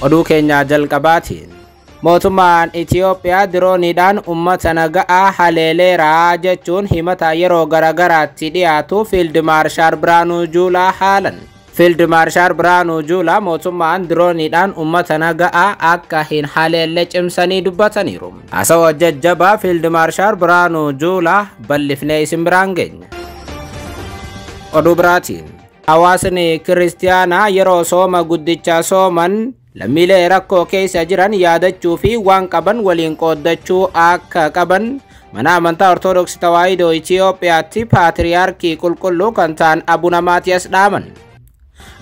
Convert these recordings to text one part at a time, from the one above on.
Oduu keenya jalqabaatiin mootummaan Itiyoophiyaa dirooniidhaan uummata naga'aa haleeleeraa jechuun himata yeroo garagaraatti dhiyaatu Fiild Maarshaal Biraanuu Juulaa haalan. Fiild Maarshaal Biraanuu Juulaa mootummaan dirooniidhaan uummata naga'aa akka hin haleelle cimsanii dubbataniiru. Haasawaa jajjabaa Fiild Maarshaal Biraanuu Juulaa bal'ifnee isin biraan geenya. Oduu biraatiin hawaasni kiristiyaanaa yeroo sooma guddicha sooman lammiilee rakkoo keessa jiran yaadachuu fi waan qaban waliin qooddachuu akka qaban mana amantaa Ortodoksii Tawaahidoo Itiyoophiyaatti paatriyaarkii qulqulluu kan ta'an Abuna Maatiyas dhaaman.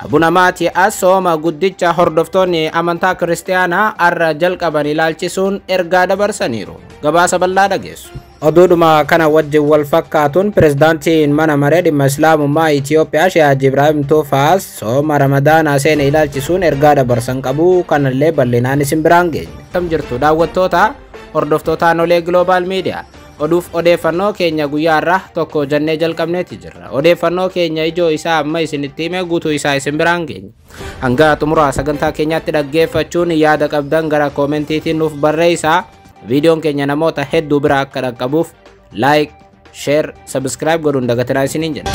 Abuna Maatiyas sooma guddicha hordoftoonni amantaa kiristiyaanaa arra jalqaban ilaalchisuun ergaa dabarsaniiru. Gabaasa bal'aa dhageessu. Oduudhuma kana wajjin wal fakkaatuun pirezidaantiin mana maree dhimma islaamummaa Itiyoophiyaa Sheeh Haji Ibraahim Tuufaas sooma Ramadaanaa seene ilaalchisuun ergaa dabarsan qabu kanallee bal'inaan isin biraan geenya. Akkam jirtu daawwattoota hordoftoota Anolee Global Media. Oduuf odeeffannoo keenya guyyaa irraa tokko jennee jalqabneeti jirra. Odeeffannoo keenya ijoo isaa amma isinitti hime guutuu isaa isin biraan geenya. Hanga xumuraa sagantaa keenyaatti dhaggeeffachuun yaada qabdan gara koomentiitiin nuuf barreessaa. Viidiyoon keenya namoota hedduu bira akka dhaqqabuuf like, share, subscribe godhuun dagatinaa isiniin jenna.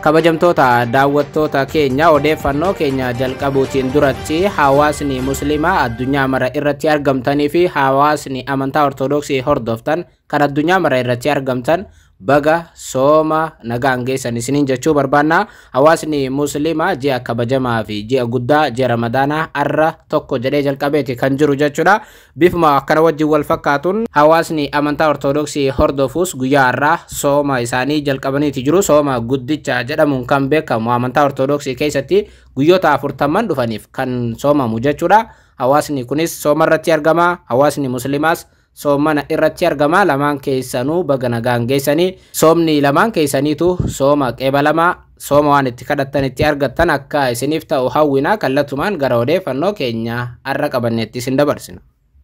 Kabajamtoota daawwattoota keenya odeeffannoo keenya jalqabuutiin duratti hawaasni musliimaa addunyaa mara irratti argamtanii fi hawaasni amantaa Ortodoksii hordoftan kan addunyaa mara irratti argamtan baga sooma nagaan geessan isiniin jechuu barbaanna. Hawaasni musliimaa ji'a kabajamaa fi ji'a guddaa ji'a Ramadaanaa arra tokko jedhee jalqabeeti kan jiru jechuudha. Bifuma akkana wajjin wal fakkaatuun hawaasni amantaa Ortodoksii hordofuus guyyaa har'aa sooma isaanii jalqabaniiti jiru. Sooma guddicha jedhamuun kan beekamu amantaa Ortodoksii keessatti guyyoota 40 dhufaniif kan soomamu jechuudha. Hawaasni kunis sooma irratti argama. Hawaasni musliimaas soomana irratti argama. Lamaan keessanuu baga nagaan geessanii soomni lamaan keessaniitu sooma qeebalamaa sooma waan itti kadhattan itti argattan akka isiniif ta'u hawwinaa kallatumaan gara odeeffannoo keenya har'a qabanneetti isin dabarsina.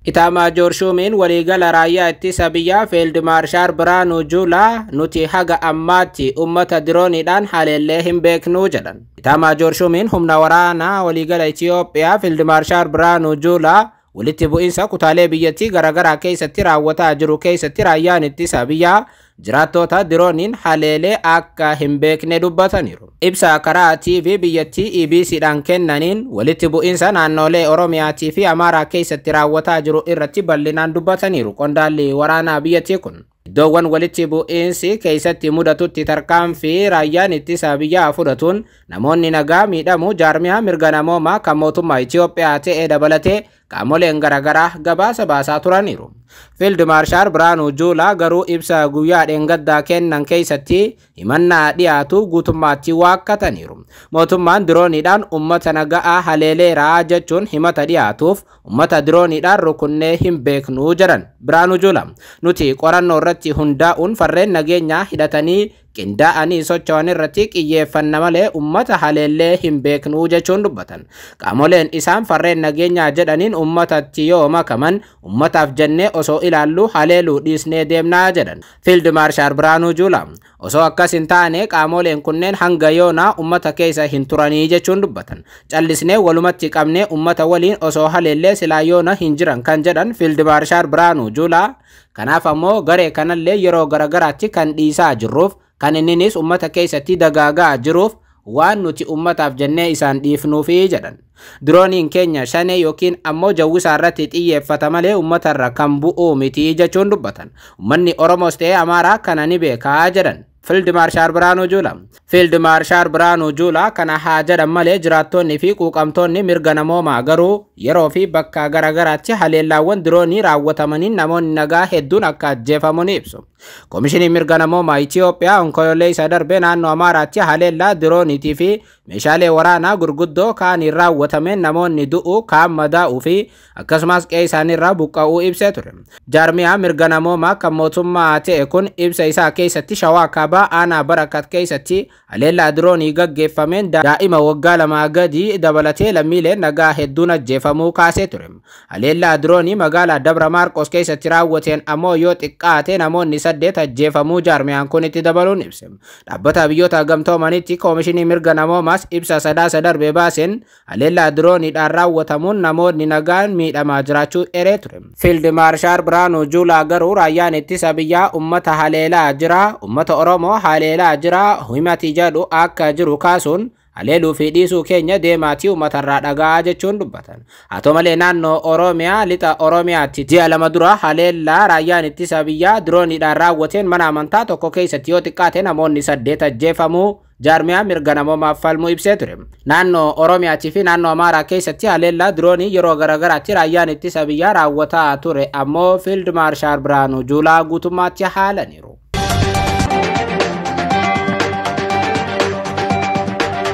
Itaamaajoor Shuumiin waliigala raayyaa ittisa biyyaa Fiild Maarshaal Biraanuu Juulaa nuti haga ammaatti uummata dirooniidhaan haleellee hin beeknuu jedhan. Itaamaajoor Shuumiin humna waraanaa waliigala Itiyoophiyaa Fiild Maarshaal Biraanuu Juulaa walitti bu'iinsa kutaalee biyyattii garaagaraa keessatti raawwataa jiru keessatti raayyaan ittisa biyyaa jiraattoota dirooniin haleelee akka hin beekne dubbataniiru. Ibsa karaa TV biyyattii EBCdhaan kennaniin walitti bu'iinsa naannolee Oromiyaatii fi Amaaraa keessatti raawwataa jiru irratti bal'inaan dubbataniiru qondaalli waraanaa biyyattii kun. Iddoowwan walitti bu'iinsi keessatti mudatutti tarkaanfii raayyaan ittisa biyyaa fudhatuun namoonni nagaa miidhamu jaarmiyaa mirga namoomaa kan mootummaa Itiyoophiyaa ta'e dabalatee qaamoleen garaagaraa gabaasa baasaa turaniiru. Fiild Maarshaal Biraanuu Juulaa garuu ibsa guyyaa dheengaddaa kennan keessatti himannaa dhiyaatu guutummaatti waakkataniiru. Mootummaan dirooniidhaan uummata naga'aa haleeleeraa jechuun himata dhiyaatuuf uummata dirooniidhaan rukunnee hin beeknuu jedhan Biraanuu Juulaa. Nuti qorannoo irratti hundaa'uun farreen nageenyaa hidhatanii qindaa'anii socho'an irratti xiyyeeffanna malee uummata haleellee hin beeknuu jechuun dubbatan. Qaamoleen isaan farreen nageenyaa jedhaniin uummatatti yoo makaman uummataaf jennee osoo ilaallu haleeluu dhiisnee deemnaa jedhan. Fiild Maarshaal Biraanuu Juulaa osoo akkas hin taane qaamoleen kunneen hanga yoonaa uummata keessa hin turanii jechuun dubbatan. Callisnee walumatti qabnee uummata waliin osoo haleellee silaa yoona hin jiran kan jedhan Fiild Maarshaal Biraanuu Juulaa. Kanaaf ammoo garee kanallee yeroo garagaraatti kan dhiisaa jirruuf kan inninis uummata keessatti dagaagaa jiruuf waan nuti uummataaf jennee isaan dhiifnuufi jedhan. Dirooniin keenya shanee yookiin ammoo jawwisaa irratti xiyyeeffata malee uummatarra kan bu'uu miti jechuun dubbatan. Uummanni Oromoos ta'ee Amaaraa kana ni beekaa jedhan. Fiild Maarshaal Biraanuu Juulaa. Fiild Maarshaal Biraanuu Juulaa kana haa jedhan malee jiraattonni fi quuqamtoonni mirga namoomaa garuu yeroo fi bakka garaagaraatti haleellaawwan diroonii raawwatamaniin namoonni nagaa hedduun akka ajjeefamu ni ibsu. Koomishiniin mirga namoomaa Itiyoophiyaa onkoloollee isa darbe naannoo Amaaraatti haleellaa dirooniitii fi meeshaalee waraanaa gurguddoo kaaniin raawwatameen namoonni du'uu, kaan madaa'uu fi akkasumas qe'ee isaaniirraa buqqa'uu ibsee ture. Jaarmiyaa mirga namoomaa kan mootummaa ta'e kun ibsa isaa keessatti Shawaa Kaabaa aanaa Barakat keessatti haleellaa diroonii gaggeeffameen daa'ima waggaa 2 gadi dabalatee lammiileen nagaa hedduun ajjeefamuu kaasee ture. Haleellaa diroonii magaalaa Dabra Maarqos keessatti raawwateen ammoo yoo xiqqaate namoonni 8 ajjeefamuu jaarmiyaan kun itti dabaluun ibse. Dhaabbata biyyoota gamtoomanitti koomishinii mirga namoomaa Hamaas ibsa Sadaasa darbe baaseen haleellaa dirooniidhaan raawwatamuun namoonni nagaan miidhamaa jiraachuu eeree ture. Fiild Maarshaal Biraanuu Juulaa garuu raayyaan ittisa biyyaa uummata haleelaa jira, uummata Oromoo haleelaa jira, himati jedhu akka jiru kaasuun haleeluu fi dhiisuu keenya deemaatii uummatarraa dhaga'aa jechuun dubbatan. Haa ta'u malee naannoo Oromiyaa lixa Oromiyaatti ji'a 2 dura haleellaa raayyaan ittisa biyyaa dirooniidhaan raawwateen mana amantaa tokko keessatti yoo xiqqaate namoonni 8 ajjeefamuu jaarmiyaa mirga namoomaaf falmuu ibsee ture. Naannoo Oromiyaatii fi naannoo Amaaraa keessatti haleellaa diroonii yeroo garaagaraatti raayyaan ittisa biyyaa raawwataa ture ammoo Fiild Maarshaal Biraanuu Juulaa guutummaatti haalaniiru.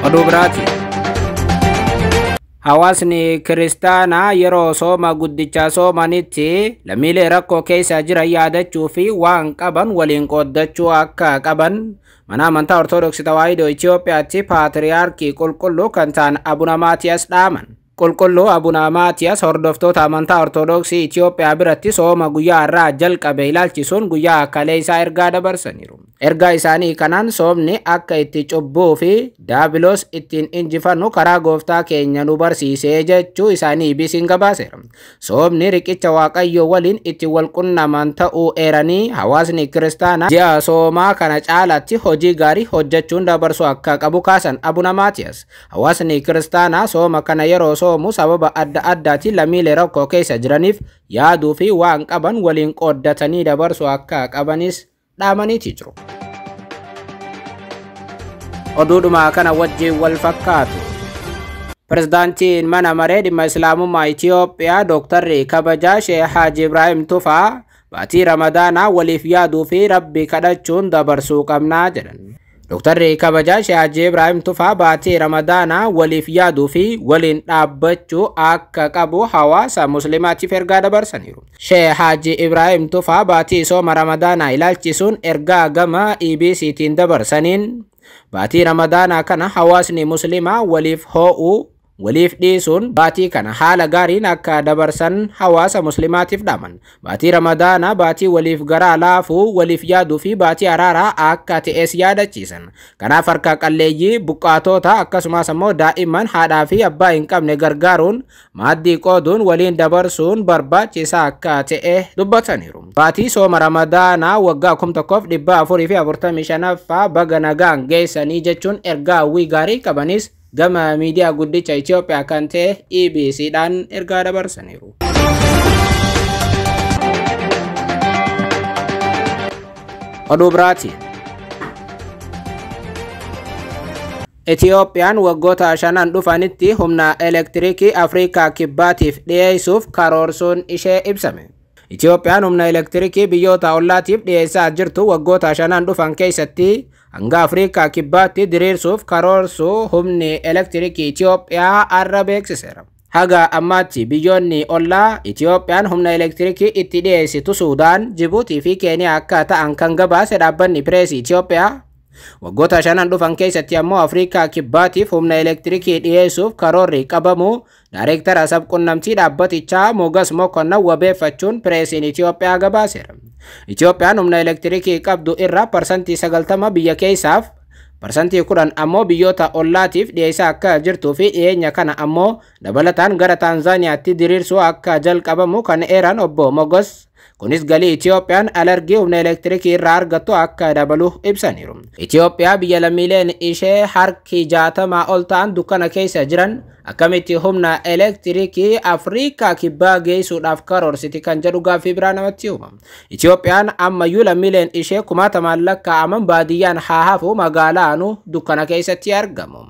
Oduu biraati. Hawaasni kiristaanaa yeroo sooma guddicha soomanitti lammiilee rakkoo keessa jiran yaadachuu fi waan qaban waliin qooddachuu akka qaban mana amantaa Ortodoksii Tawaahidoo Itoophiyaatti Paatriyaarkii Qulqulluu kan ta'an Abuna Maatiyas dhaaman. Qulqulluu Abuna Maatiyas hordoftoota amantaa Ortodoksii Itoophiyaa biratti sooma guyyaa har'aa jalqabe ilaalchisuun guyyaa kaleessaa ergaa dabarsaniiru. Ergaa isaanii kanaan soomni akka itti cubbuu fi daabiloos ittiin injifannu karaa gooftaa keenya nu barsiisee jechuu isaanii EBC'n gabaaseera. Soomni riqicha Waaqayyoo waliin itti wal qunnaman ta'uu eeranii hawaasni kiristaanaa ji'a soomaa kana caalatti hojii gaarii hojjechuun dabarsuu akka qabu kaasan Abuna Maatiyas. Hawaasni kiristaanaa sooma kana yeroo soomu sababa adda addaatiin lammiilee rakkoo keessa jiraniif yaaduu fi waan qaban waliin qooddatanii dabarsuu akka qabanis dhaamaniiti jiru. Oduudhuma kana wajjin wal fakkaatu. Pirezidaantiin mana maree dhimma Islaamummaa Itoophiyaa Dooktarri kabajaa Sheekh Haaji Ibraahim Tufaa baatii Ramadaanaa waliif yaaduu fi Rabbi kadhachuun dabarsuu qabnaa jedhan. Dooktarri kabajaa Sheekh Haaji Ibraahim Tufaa baatii Ramadaanaa waliif yaaduu fi waliin dhaabbachuu akka qabu hawaasa musliimaatiif ergaa dabarsaniiru. Sheekh Haaji Ibraahim Tufaa baatii sooma Ramadaanaa ilaalchisuun ergaa gama EBCtiin dabarsaniin baatii Ramadaanaa kana hawaasni musliimaa waliif hoo'uu waliif dhiisuun baatii kana haala gaariin akka dabarsan hawaasa musliimaatiif dhaaman. Baatii Ramadaanaa baatii waliif garaa laafuu, waliif yaaduu fi baatii araaraa akka ta'es yaadachiisan. Kanaaf harka qalleeyyii, buqqaatota akkasumas ammoo daa'imman haadhaa fi abbaa hin qabne gargaaruun maaddii qooduun waliin dabarsuun barbaachisaa akka ta'e dubbataniiru. Baatii sooma Ramadaanaa waggaa 1445ffaa baga nagaan geessanii jechuun ergaa hawwii gaarii qabanis gama miidiyaa guddicha Itoophiyaa kan ta'e EBCdhaan ergaa dabarsaniiru. Oduu biraati. Itoophiyaan waggoota 5 dhufanitti humna elektirikii Afrikaa kibbaatiif dhiyeessuuf karoorsuun ishee ibsame. Itoophiyaan humna elektirikii biyyoota ollaatiif dhiyeessaa jirtu waggoota 5 dhufan keessatti hanga Afrikaa kibbaatti diriirsuuf karoorsuu humni elektirikii Itoophiyaa har'a beeksiseera. Haga ammaatti biyyoonni ollaa Itoophiyaan humna elektirikii itti dhiyeessitu Suudaan, Jibuutii fi Keeniyaa akka ta'an kan gabaase dhaabbanni pireesii Itoophiyaa waggoota 5 dhufan keessatti ammoo Afrikaa kibbaatiif humna elektirikii dhiyeessuuf karoorri qabamu Daayireektara sabquunnamtii dhaabbatichaa Mogas Mokonnon wabeeffachuun pireesiin Itoophiyaa gabaaseera. Itoophiyaan humna elektirikii qabdu irraa 90% biyya keessaaf 10% ammoo biyyoota ollaatiif dhiyeessaa akka jirtuu fi dhiyeenya kana ammoo dabalataan gara Taanzaaniyaatti diriirsuu akka jalqabamu kan eeran obbo Mogos. Kunis galii Itoophiyaan alargii humna elektirikii irraa argattu akka dabalu ibsaniiru. Itoophiyaa biyya lammiileen ishee harki 60 ol ta'an dukkana keessa jiran akkamitti humna elektirikii Afrikaa kibbaa geessuudhaaf karoorsiti kan jedhu gaaffii biraa namatti uuma. Itoophiyaan ammayyuu lammiileen ishee kumaatamaan lakkaa'aman baadiyyaan haa hafu magaalaanuu dukkana keessatti argamu.